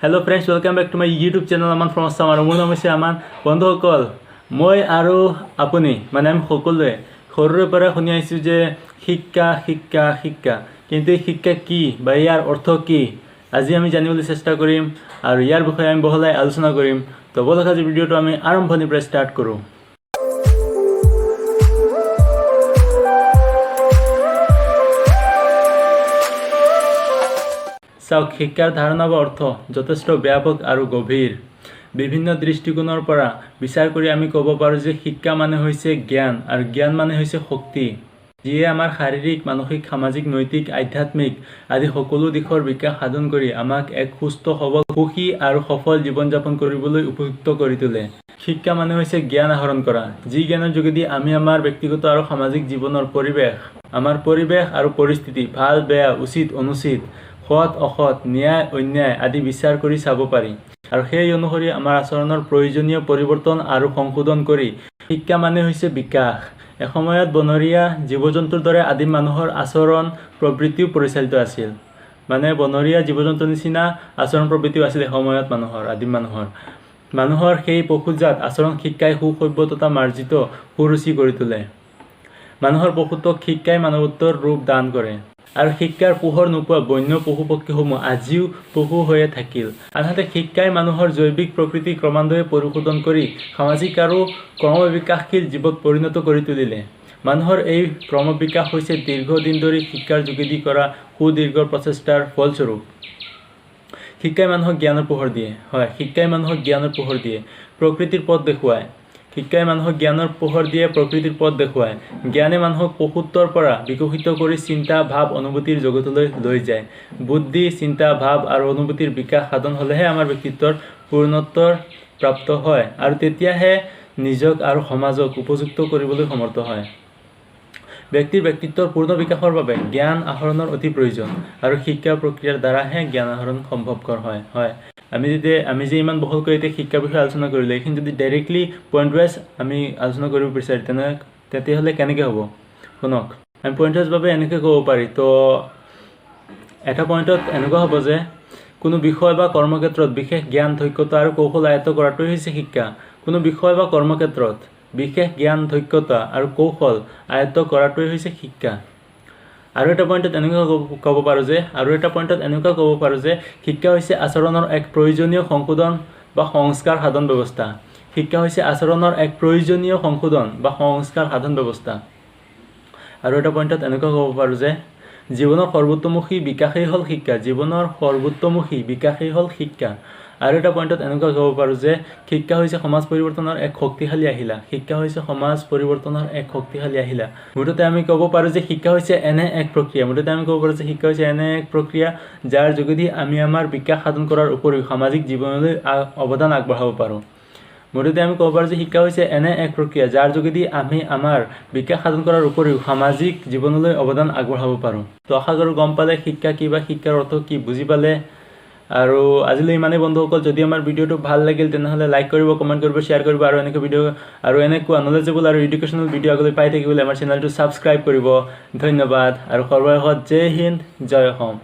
Hello friends, welcome back to my YouTube channel Aman from Assam আৰু মোৰ নাম হৈছে আমান। বন্ধুসকল, মই আৰু আপুনি, মানে আমি সকলোৱে সৰুৰে পৰা শুনি আহিছোঁ যে শিক্ষা, শিক্ষা, শিক্ষা। কিন্তু এই শিক্ষা কি বা ইয়াৰ অৰ্থ কি, আজি আমি জানিবলৈ চেষ্টা কৰিম আৰু ইয়াৰ বিষয়ে আমি বহলাই আলোচনা কৰিম। তো ব'লক, আজি ভিডিঅ'টো আমি আৰম্ভণিৰ পৰা ষ্টাৰ্ট কৰোঁ। চাওক, শিক্ষাৰ ধাৰণা বা অৰ্থ যথেষ্ট ব্যাপক আৰু গভীৰ। বিভিন্ন দৃষ্টিকোণৰ পৰা বিচাৰ কৰি আমি ক'ব পাৰোঁ যে শিক্ষা মানে হৈছে জ্ঞান আৰু জ্ঞান মানে হৈছে শক্তি, যিয়ে আমাৰ শাৰীৰিক, মানসিক, সামাজিক, নৈতিক, আধ্যাত্মিক আদি সকলো দিশৰ বিকাশ সাধন কৰি আমাক এক সুস্থ, সবল, সুখী আৰু সফল জীৱন যাপন কৰিবলৈ উপযুক্ত কৰি তোলে। শিক্ষা মানে হৈছে জ্ঞান আহৰণ কৰা, যি জ্ঞানৰ যোগেদি আমি আমাৰ ব্যক্তিগত আৰু সামাজিক জীৱনৰ পৰিৱেশ, আমাৰ পৰিৱেশ আৰু পৰিস্থিতি, ভাল বেয়া, উচিত অনুচিত, সৎ অসৎ, ন্যায় অন্যায় আদি বিচাৰ কৰি চাব পাৰি আৰু সেই অনুসৰি আমাৰ আচৰণৰ প্ৰয়োজনীয় পৰিৱৰ্তন আৰু সংশোধন কৰি। শিক্ষা মানে হৈছে বিকাশ। এসময়ত বনৰীয়া জীৱ জন্তুৰ দৰে আদিম মানুহৰ আচৰণ প্ৰবৃত্তিও পৰিচালিত আছিল। মানে বনৰীয়া জীৱ জন্তুৰ নিচিনা আচৰণ প্ৰবৃত্তিও আছিল এসময়ত মানুহৰ, আদিম মানুহৰ। মানুহৰ সেই পশুজাত আচৰণ শিক্ষাই সুসভ্য তথা মাৰ্জিত, সুৰুচি কৰি তোলে। মানুহৰ পশুত্বক শিক্ষাই মানৱত্বৰ ৰূপ দান কৰে আৰু শিক্ষাৰ পোহৰ নোপোৱা বন্য পশু পক্ষীসমূহ আজিও পশু হৈয়ে থাকিল। আনহাতে শিক্ষাই মানুহৰ জৈৱিক প্ৰকৃতি ক্ৰমান্বয়ে পৰিশোধন কৰি সামাজিক আৰু ক্ৰমবিকাশশীল জীৱত পৰিণত কৰি তুলিলে। মানুহৰ এই ক্ৰমবিকাশ হৈছে দীৰ্ঘদিন ধৰি শিক্ষাৰ যোগেদি কৰা সুদীৰ্ঘ প্ৰচেষ্টাৰ ফলস্বৰূপ। শিক্ষাই মানুহক জ্ঞানৰ পোহৰ দিয়ে। হয়, শিক্ষাই মানুহক জ্ঞানৰ পোহৰ দিয়ে, প্ৰকৃতিৰ পথ দেখুৱায়। শিক্ষাই মানুহক জ্ঞানৰ পোহৰ দিয়ে, প্ৰকৃতিৰ পথ দেখুৱায়। জ্ঞানে মানুহক পশুত্বৰ পৰা বিকশিত কৰি চিন্তা, ভাৱ, অনুভূতিৰ জগতলৈ লৈ যায়। বুদ্ধি, চিন্তা, ভাৱ আৰু অনুভূতিৰ বিকাশ সাধন হ'লেহে আমাৰ ব্যক্তিত্বৰ পূৰ্ণত্বৰ প্ৰাপ্ত হয় আৰু তেতিয়াহে নিজক আৰু সমাজক উপযুক্ত কৰিবলৈ সমৰ্থ হয়। ব্যক্তিৰ ব্যক্তিত্বৰ পূৰ্ণ বিকাশৰ বাবে জ্ঞান আহৰণৰ অতি প্ৰয়োজন আৰু শিক্ষা প্ৰক্ৰিয়াৰ দ্বাৰাহে জ্ঞান আহৰণ সম্ভৱপৰ হয়। হয়, আমি যে ইমান বহলকৈ এতিয়া শিক্ষাৰ বিষয়ে আলোচনা কৰিলোঁ, এইখিনি যদি ডাইৰেক্টলি পইণ্ট ৱাইজ আমি আলোচনা কৰিব বিচাৰোঁ, তেতিয়াহ'লে কেনেকৈ হ'ব? শুনক, আমি পইণ্ট ৱাইজভাৱে এনেকৈ ক'ব পাৰি। তো এটা পইণ্টত এনেকুৱা হ'ব যে কোনো বিষয় বা কৰ্মক্ষেত্ৰত বিশেষ জ্ঞান, দক্ষতা আৰু কৌশল আয়ত্ত কৰাটোৱেই হৈছে শিক্ষা। কোনো বিষয় বা কৰ্মক্ষেত্ৰত বিশেষ জ্ঞান, দক্ষতা আৰু কৌশল আয়ত্ত কৰাটোৱেই হৈছে শিক্ষা। আৰু এটা পইণ্টত এনেকুৱা ক'ব পাৰোঁ যে শিক্ষা হৈছে আচৰণৰ এক প্ৰয়োজনীয় সংশোধন বা সংস্কাৰ সাধন ব্যৱস্থা। শিক্ষা হৈছে আচৰণৰ এক প্ৰয়োজনীয় সংশোধন বা সংস্কাৰ সাধন ব্যৱস্থা। আৰু এটা পইণ্টত এনেকুৱা ক'ব পাৰোঁ যে জীৱনৰ সৰ্বোত্তমুখী বিকাশেই হ'ল শিক্ষা। জীৱনৰ সৰ্বোত্তমুখী বিকাশেই হ'ল শিক্ষা। আৰু এটা পইণ্টত এনেকুৱা ক'ব পাৰোঁ যে শিক্ষা হৈছে সমাজ পৰিৱৰ্তনৰ এক শক্তিশালী আহিলা। শিক্ষা হৈছে সমাজ পৰিৱৰ্তনৰ এক শক্তিশালী আহিলা। মুঠতে আমি ক'ব পাৰোঁ যে শিক্ষা হৈছে এনে এক প্ৰক্ৰিয়া মুঠতে আমি ক'ব পাৰোঁ যে শিক্ষা হৈছে এনে এক প্ৰক্ৰিয়া, যাৰ যোগেদি আমি আমাৰ বিকাশ সাধন কৰাৰ উপৰিও সামাজিক জীৱনলৈ অৱদান আগবঢ়াব পাৰোঁ। মুঠতে আমি ক'ব পাৰোঁ যে শিক্ষা হৈছে এনে এক প্ৰক্ৰিয়া, যাৰ যোগেদি আমি আমাৰ বিকাশ সাধন কৰাৰ উপৰিও সামাজিক জীৱনলৈ অৱদান আগবঢ়াব পাৰোঁ। তো আশা কৰোঁ গম পালে শিক্ষা কি বা শিক্ষাৰ অৰ্থ কি বুজি পালে। আৰু আজিলৈ ইমানেই বন্ধুসকল। যদি আমাৰ ভিডিঅ'টো ভাল লাগিল, তেনেহ'লে লাইক কৰিব, কমেণ্ট কৰিব, শ্বেয়াৰ কৰিব আৰু এনেকুৱা ভিডিঅ' আৰু এনেকুৱা নলেজেবল আৰু এডুকেশ্যনেল ভিডিঅ' আগলৈ পাই থাকিবলৈ আমাৰ চেনেলটো ছাবস্ক্ৰাইব কৰিব। ধন্যবাদ আৰু সৰ্বশেষত জয় হিন্দ, জয় অসম।